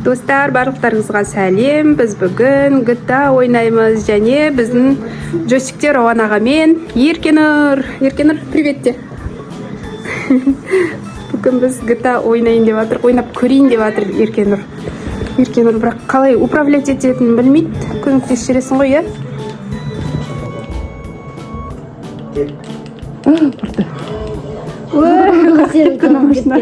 Достар, барлықтарыңызға сәлем. Біз бүгін GTA ойнаймыз және біздің джойстикте Рауан аға мен Еркенұр. Еркенұр, привет де. Бүгін біз GTA ойнайын деп жатыр, ойнап көрейін деп жатыр Еркенұр. Еркенұр бірақ қалай управлять ететінін білмейді. Көмектесіп жібересің ғой, иә? Бұрды. Ой, кетті ана машина.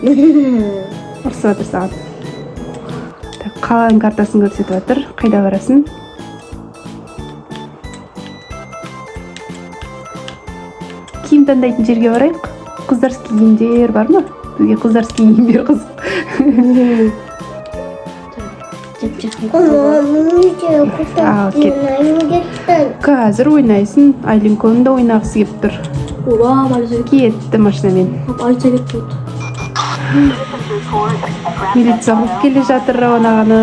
Ұрысып жатыр саған. Так, қаланың картасын көрсетіп жатыр. Қайда барасың? Киім таңдайтын жерге барайық. Қыздарский киімдер бар ма? Бізге қыздарский киімдер қызық. Ал, кет. Қазір ойнайсың. Айлинконың да ойнағысы келіп тұр. Оба, полиция. Кетті машинамен. Полиция кетіп болды. Милиция қуып келе жатыр Рауан ағаны.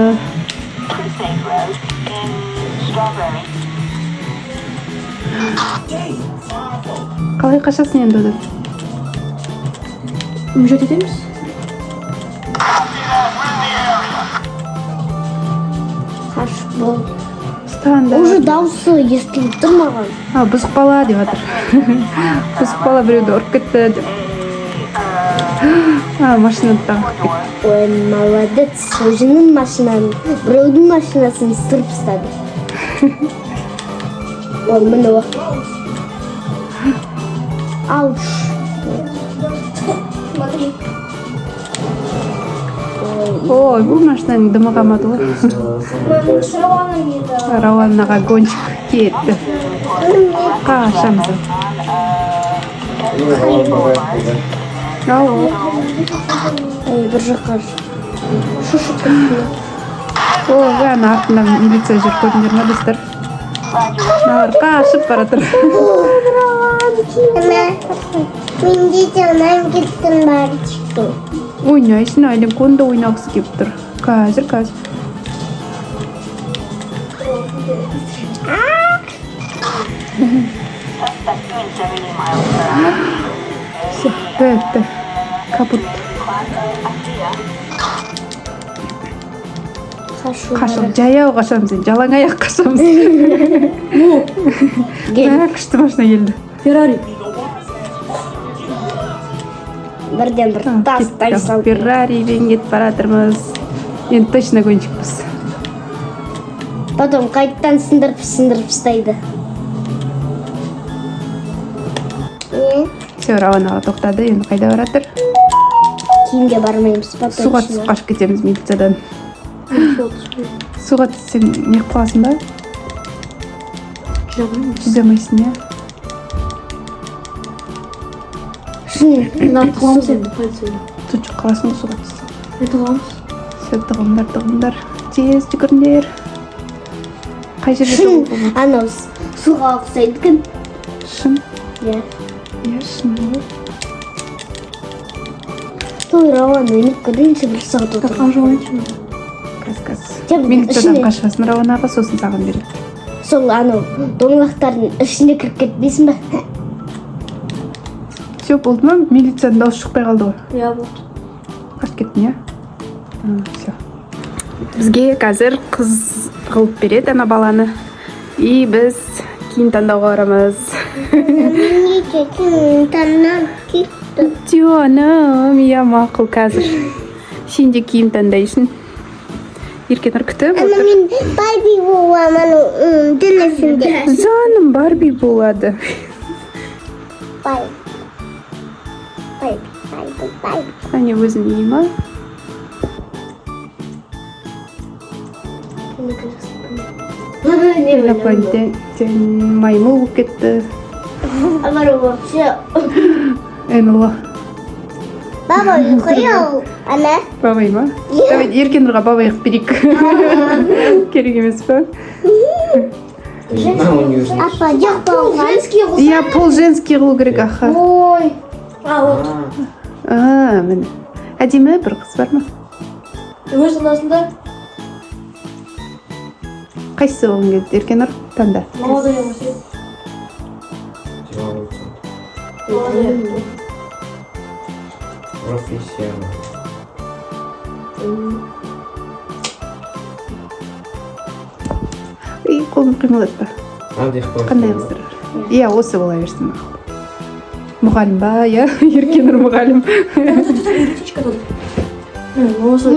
Қалай қашасың енді одан? Уезжать етеміз. Қашып бол. Ұстаңдар. Уже дауысы естіліп тұр маған. А, бұзық бала деп жатыр. Бұзық бала біреуді ұрып кетті деп. А, машинаны тағы кетті. Ой, молодец. Өзінің машинаны, біреудің машинасын сырып тастады. Ой, міне о. Ауш. Смотри. Ой, бұл машинаның дымы қалмады ғой. Рауан аға гонщик кетті. Қашамыз. Ау. Ой, бір жаққа шошып кеттім. Ой, ана артында милиция жүр, көрдіңдер ма, достар? Мыналар қашып бара жатыр. Менде де ұнап кеттім бәрі. Ойнайсың, Айлинкон да ойнағысы келіп тұр. Қазір, қазір. Все, бітті. Капут. Қашу. Қашып, жаяу қашамыз енді, жалаң аяқ қашамыз. Мә, күшті машина келді. Феррари. Бірден бір тастай Кеттік. салып. Ферраримен кетіп бара жатырмыз. Енді точно гонщикпіз. Потом қайттан сындырып сындырып тастайды. Все, Рауан аға тоқтады, енді қайда бара жатыр? Киімге бармаймыз па? Суға түсіп қашып кетеміз милициядан. Суға түссең не қылып қаласың ба? Жүзе алмайсың, иә? Шын. Тығыламыз енді полицияға. Тұншығып қаласың ғой суға түссең. Не тығыламыз? Все, тығылыңдар, тығылыңдар. Тез жүгіріңдер. Қай жерде Шын. тығылуға болады? Анау суға ұқсайды екен. Шын. Иә. Иә, шын ғой. Той, Рауан ойнап көрейінші, бір сағат Так, отырып. қанша ойыншы? Қазір, қазір. Тек Милициядан ішіне- қашасың, Рауан аға, сосын саған береді. Сол анау домалақтардың ішіне кіріп кетпейсің ба? Все, болды ма? Милицияның дауысы шықпай қалды ғой. Иә, болды. Қашып кеттің, иә? Все. Бізге қазір қыз қылып береді ана баланы. И біз киім таңдауға барамыз. Жаным, иә, мақұл, қазір. Сен де киім таңдайсың. Еркенұр күтіп Ана отыр. мен Барби боламын аның денесінде. Жаным, Барби болады. Барби. Барби, Барби, Барби. Әне өзінің үйі ма? Инопланетян маймыл болып кетті. Амар вообще. НЛО. Баба ұйқы ана. Бабай ма? Давай Еркенұрға бабай қылып берейік. Керек емес па? Апа, жоқ болған. Женский. Иә, пол женский қылу керек, аха. Ой. А, вот. А, міне. Әдемі бір қыз бар ма? Өз анасында Қайсысы болғың келді, Еркенұр? Таңда. Мама деген. Молодец. Профессионал. И қолын қимылдатпа. Мынандай қылып Қандай қойсаң қыздар? Иә, осы бола берсін, мақұл. Мұғалім ба, иә? Еркенұр мұғалім. Птичка тут. Міне, осы.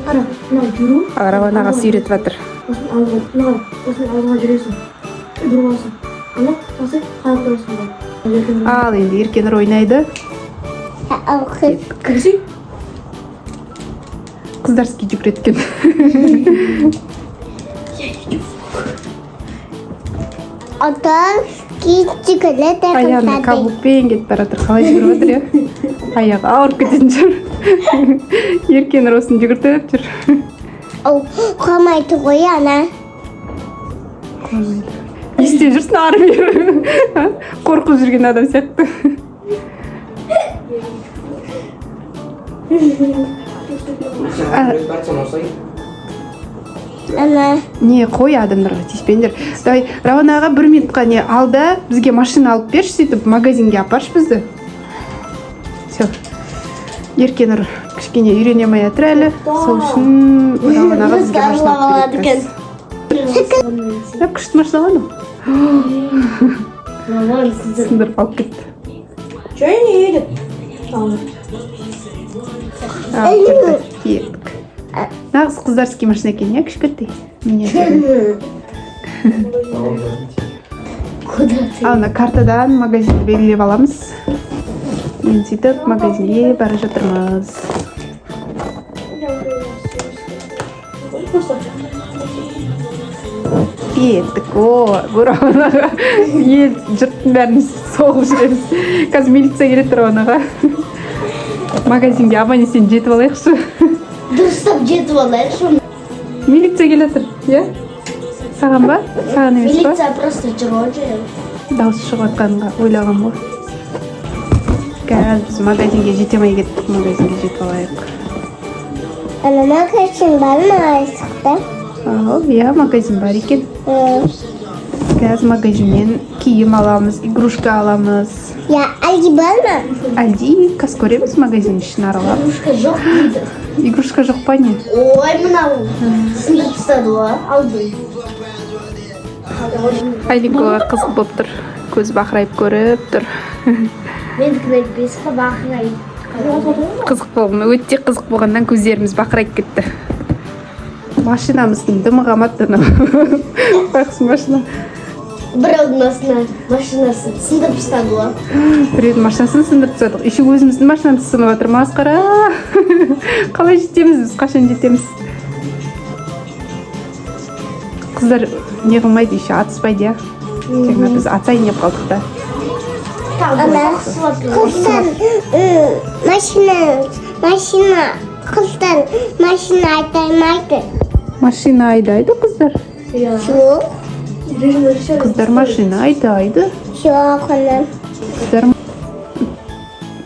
Қара, мынау жүру. Рауан ағасы үйретіп жатыр. Осының алдыға, мына осының алдыға жүресің. Бұрыласың. Ана, осы қарап тұрасың ба. Ал енді Еркенұр ойнайды. Ал қыз. Кірсей. Қыздарский жүгіреді екен. Отан кичикілі Аяғында каблукпен кетіп бара жатыр. Қалай жүгіріп жатыр, иә? Аяғы ауырып кететін шығар. Еркенұр осыны жүгіртіп жүр. Ол қамайды ғой ана. Не істеп жүрсің ары бері? А? Қорқып жүрген адам сияқты. Сен барсаң осылай. Ана. Не, қой, адамдарға тиіспеңдер. Давай, Рауан аға, бір минутқа не алда, бізге машина алып берші, сөйтіп магазинге апаршы бізді. Все. Еркенұр кішкене үйрене алмай жатыр әлі. Сол үшін Рауан аға бізге машина алып береді қазір. Ә, күшті машина ғой анау. Маман сіздер. Сындырып алып кетті. Че не едет? Ал. Алып берді. Кеттік. Нағыз қыздарский машина екен, иә, кішкентай. Миниатюрный. Куда ты? Ал мына картадан магазинді белгілеп аламыз. Енді сөйтіп магазинге бара жатырмыз. Просто. Кеттік. О, Рауан аға, ел жұрттың бәрін соғып жүреміз. Қазір милиция келеді. Рауан аға, магазинге аман есен жетіп алайықшы. Дұрыстап жетіп алайықшы. Милиция келе жатыр, иә? Саған ба? Саған емес па? Милиция просто жүр ғой жүр. Дауысы шығып жатқанға ойлаған ғой. Қазір біз магазинге жете алмай кеттік. Магазинге жетіп алайық. Ана магазин бар ма айсықта? Ал иә, магазин бар екен. Қазір магазиннен киім аламыз, игрушка аламыз. Я әлде бар ма? Әлде қазір көреміз, магазин ішін аралап. Игрушка жоқ дейді. Игрушка жоқ па, не? Ой, мынау сындырып тастады ғой алдын. Айлинкоға қызық болып тұр, көзі бақырайып көріп тұр. Мендікін айтпайсыз ба, бақырайып. Қызық болған, өте қызық болғаннан көздеріміз бақырайып кетті. Машинамыздың дымы қалмады анау байғұс машина. Біреудің астына машинасын сындырып тастады ғой. Біреудің машинасын сындырып тастадық, еще өзіміздің машинамыз сынып жатыр. Масқара, қалай жетеміз біз, қашан жетеміз? Қыздар не қылмайды, еще атыспайды, иә? Жаңа біз атсайын деп қалдық та. Ана қыздар машина, машина, қыздар машина айдамайды. Машина айдайды қыздар. Жоқ. Режим режиссера. Қыздар машина айдайды. Жоқ, ана. Қыздар.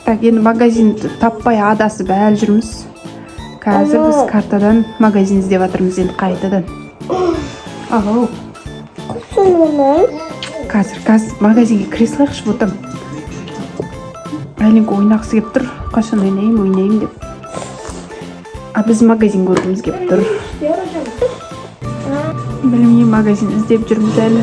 Так, енді магазин таппай адасып әлі жүрміз. Қазір біз картадан магазин іздеп жатырмыз енді қайтадан. Ау. Сонымен. Қазір магазинге кіре салайықшы, ботам. Әлинка ойнағысы келіп тұр, қашан ойнаймын, ойнаймын деп. А біз магазин көргіміз келіп тұр. Білмеймін, магазин іздеп жүрміз әлі.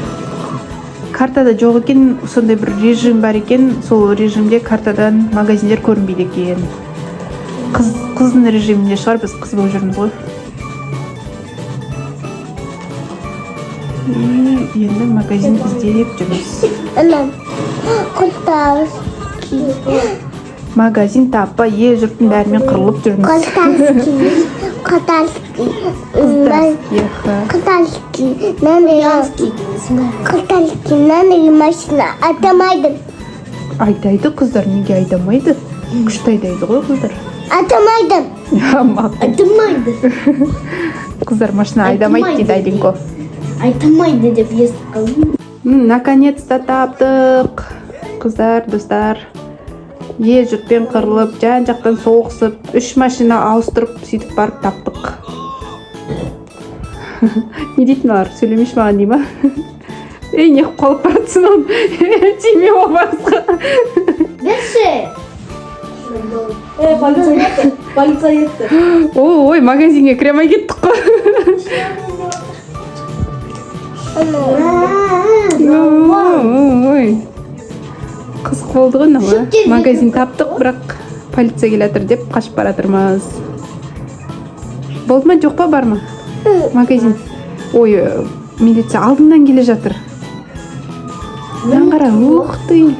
Картада жоқ екен. Сондай бір режим бар екен, сол режимде картадан магазиндер көрінбейді екен. Қыз, қыздың режимінде шығар, біз қыз болып жүрміз ғой. И енді магазин іздеп жүрміз. Ана қыздар Магазин таппай, ел жұрттың бәрімен қырылып жүрміз. Қыздарский, қыздарский. Қыздарский, ха. Қыздарский мынандай, қыздарский мынандай машина айдамайды. Айдайды қыздар, неге айдамайды? Күшті айдайды ғой қыздар. Айдамайды. Мақұл. Айдамайды. Қыздар машина айдамайды дейді Айдинко. Айдамайды деп естіп қалдым. Наконец-то таптық, қыздар, достар. Ел жұртпен қырылып, жан жақтан соғысып, үш машина ауыстырып, сөйтіп барып таптық. Не дейді мыналар, сөйлемеші маған дей ма? Ей, не қылып қалып баратсың оны? Тиме, ол басқа. Полиция кетті, полиция кетті. Ой, магазинге кіре алмай кеттік қой. Ой, қызық болды ғой мынау, а? Магазин таптық, бірақ полиция келе жатыр деп қашып бара жатырмыз. Болды ма, жоқ па, бар ма магазин? Ой, милиция алдыңнан келе жатыр. Мынаны қара, ух ты,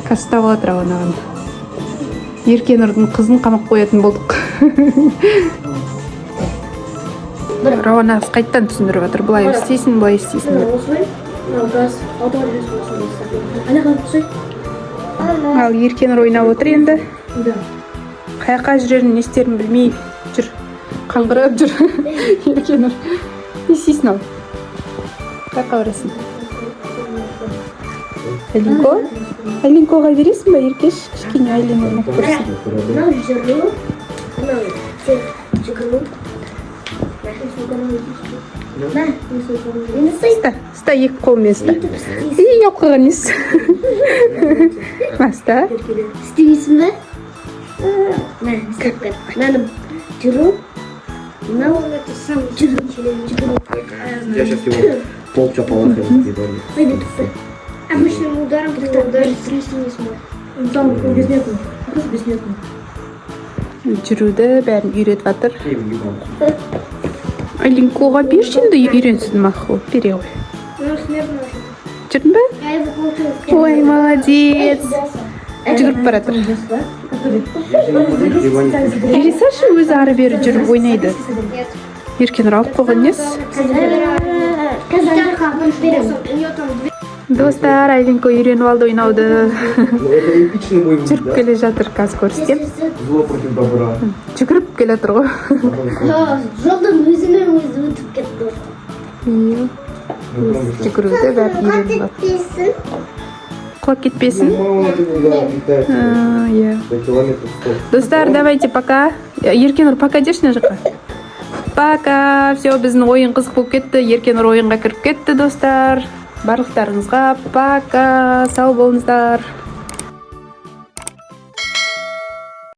қазір ұстап алады Рауан. Еркенұрдың қызын қамап қоятын болдық. Рауан ағасы қайтадан түсіндіріп жатыр: былай істейсің, былай істейсің деп. Осылай, мынау газ, алдыға жүресің, осылай. Ана қарап түсей. Ал Еркенұр ойнап отыр енді. Да. Қай жаққа жүрерін, не істерін білмей жүр, қаңғырып жүр. Еркенұр, не істейсің? Ал қай жаққа барасың? Айлинко, Айлинкоға бересің ба, Еркеш? Кішкене Айлин ойнап көрсін. Мынау жүру, мынау жүгіру. Мә, енді сый. Ұста, ұста, екі қолыңмен ұста. Бүйтіп істейсің. Ей, ұялып қалған несі? Ұста. Істемейсің бе? Мә, істеп көр. Мынаны жүру, мынау жүру, жүгіру. Я сейчас его полчапалаха ебану. Пойди, тоқта. Обычным ударом ты его даже трясти не сможешь. Там он бессмертный. Просто бессмертный. Жүруді бәрін үйретіп жатыр. Айлинкоға берші енді, үйренсін. Мақұл, бере ғой. Ну, смертный уже. Жүрдің бе? Я его получил. Ой, молодец, жүгіріп бара жатыр. Бере салшы, өзі ары бері жүріп ойнайды. Еркенұр алып қойған несі? Қазір беремін. У нее там две Достар, Айлинко үйреніп алды ойнауды. Ну, это эпичный бой будет, Жүріп да? келе жатыр, қазір көрсетемін. Зло против добра. Жүгіріп келе жатыр ғой. Жолдан өзімен өзі өтіп кетті. Иә, жүгіруді бәрін үйреніп алды. Кетпесін. Құлап кетпесін. Мама, ты куда летает? А, иә. До километров 100. Достар, давайте пока. Еркенұр, пока деші мына жаққа. Пока. Все, біздің ойын қызық болып кетті. Еркенұр ойынға кіріп кетті. Достар, барлықтарыңызға пока, сау болыңыздар.